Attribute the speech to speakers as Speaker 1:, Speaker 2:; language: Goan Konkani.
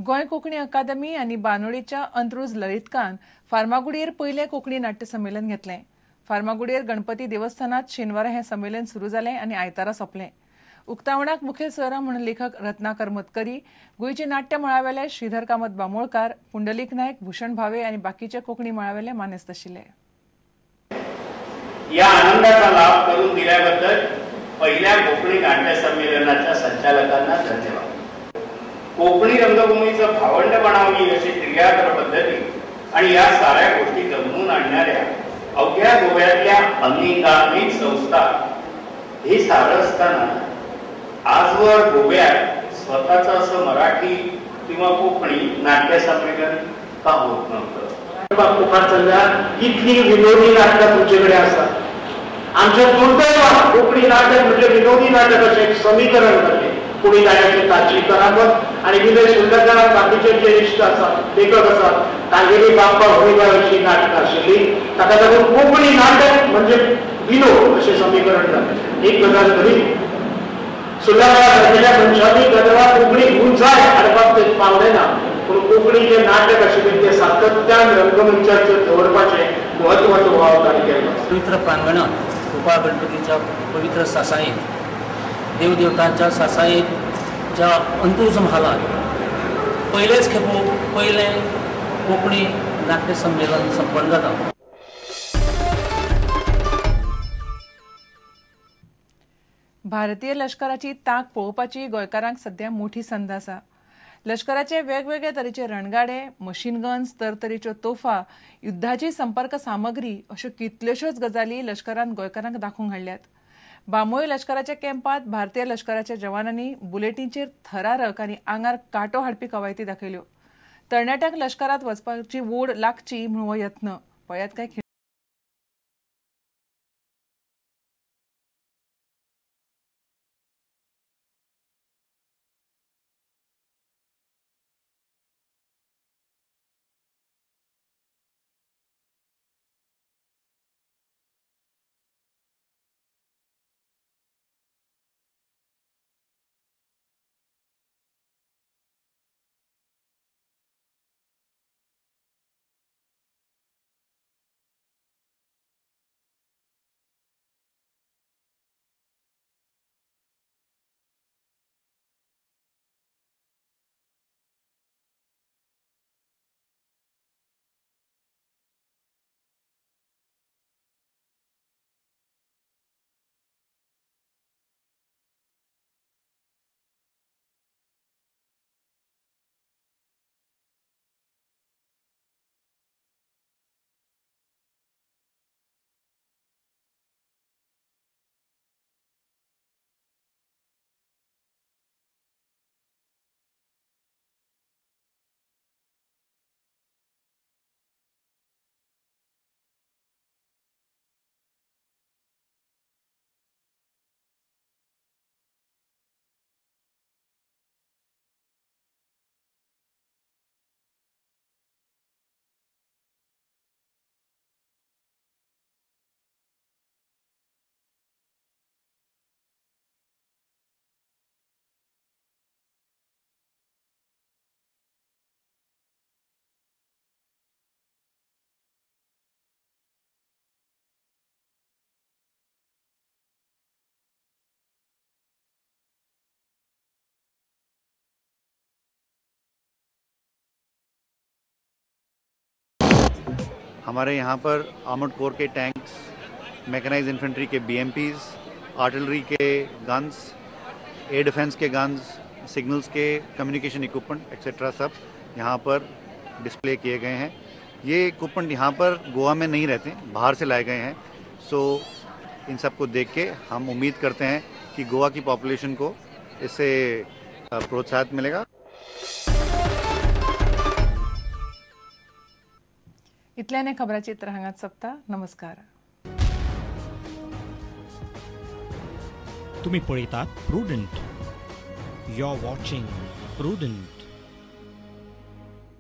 Speaker 1: गोंय कोंकणी अकादमी आनी बानोडेच्या अंत्रुज ललितकान फार्मागुडयेर पयलें कोंकणी नाट्य संमेलन घेतलें. फार्मागुडयेर गणपती देवस्थानात शेनवारा हें संमेलन सुरू जालें आनी आयतारा सोंपलें. उक्तावणाक मुखेल सोयरा म्हणून लेखक रत्नाकर मतकरी, गोंयचे नाट्य मळावेले श्रीधर कामत बामोळकार, पुंडलीक नायक, भूषण भावे आनी बाकीचे कोंकणी मळावेले मानेस्त आशिल्ले.
Speaker 2: या आनंदाचा लाभ करून दिल्याबद्दल पहिल्या कोकणी नाट्य संमेलनाच्या संचालकांना धन्यवाद. कोकणी रंगभूमीचं भावंड बनावी अशी क्रियाकर पद्धती आणि या साऱ्या गोष्टी जमवून आणणाऱ्या अवघ्या गोव्यातल्या अनेकानेक संस्था हे सारं असताना आजवर गोव्यात स्वतःचं असं मराठी किंवा कोकणी नाट्य संमेलन का होत नव्हतं.
Speaker 3: मुखार चल्ल्या इतली विनोदी नाटकां तुमचे कडेन आसा. आमच्या दुर्दैवान कोंकणी नाटक म्हणजे विनोदी नाटक अशें एक समीकरण जालें. कोणी नाटकाची ताची करामत आनी विनय सुर्लकार बाकीचे जे इश्ट आसात लेखक आसात तांगेली बाप्पा होळीबाय अशी नाटकां आशिल्ली. ताका लागून कोंकणी नाटक म्हणजे विनोद अशें समीकरण जालें. एक गजाल खरी, सुर्लकारा सारकेल्या मनशांनी गजाल कोंकणी गुण जाय हाडपाक ते पावले ना, पूण कोंकणी जे नाटक आशिल्लें तें सातत्यान रंगमंचाचेर दवरपाचें म्हत्वाचो वावर तांणी केलो.
Speaker 4: पवित्र प्रांगणात गोपाळ गणपतीच्या पवित्र सासायेत, देवदेवतांच्या सासायेच्या अंत्रुज म्हालात पयलेच खेपो पयलें कोंकणी नाट्य संमेलन संपन्न जाता.
Speaker 1: भारतीय लश्कराची तांक पळोवपाची गोंयकारांक सध्या मोठी संद आसा. लश्कराचे वेगवेगळे तरेचे रणगाडे, मशीन गन्स, तरतरेच्यो तोफा, युद्धाची संपर्क सामग्री अश्यो कितल्योश्योच गजाली लश्करान गोंयकारांक दाखोवंक हाडल्यात. बांबोळे लश्कराच्या कॅम्पात भारतीय लश्कराच्या जवानांनी बुलेटींचेर थरारक आनी आंगार कांटो हाडपी कवायती दाखयल्यो. तरणाट्यांक लश्करात वचपाची ओड लागची म्हूण हो यत्न. पळयात काय
Speaker 5: हमारे यहाँ पर आर्मड कोर के टैंक्स, मैकेनाइज इन्फेंट्री के बीएमपीज़, आर्टिलरी के गन्स, एयर डिफेंस के गन्स, सिग्नल्स के कम्युनिकेशन इक्विपमेंट एक्सेट्रा सब यहाँ पर डिस्प्ले किए गए हैं। ये इक्विपमेंट यहाँ पर गोवा में नहीं रहते, बाहर से लाए गए हैं। सो इन सबको देख के हम उम्मीद करते हैं कि गोवा की पॉपुलेशन को इससे प्रोत्साहन मिलेगा।
Speaker 1: इतल्याने खबराचित्र हांगाच सोंपता. नमस्कार.
Speaker 6: तुम्ही पळयतात Prudent. You are watching Prudent.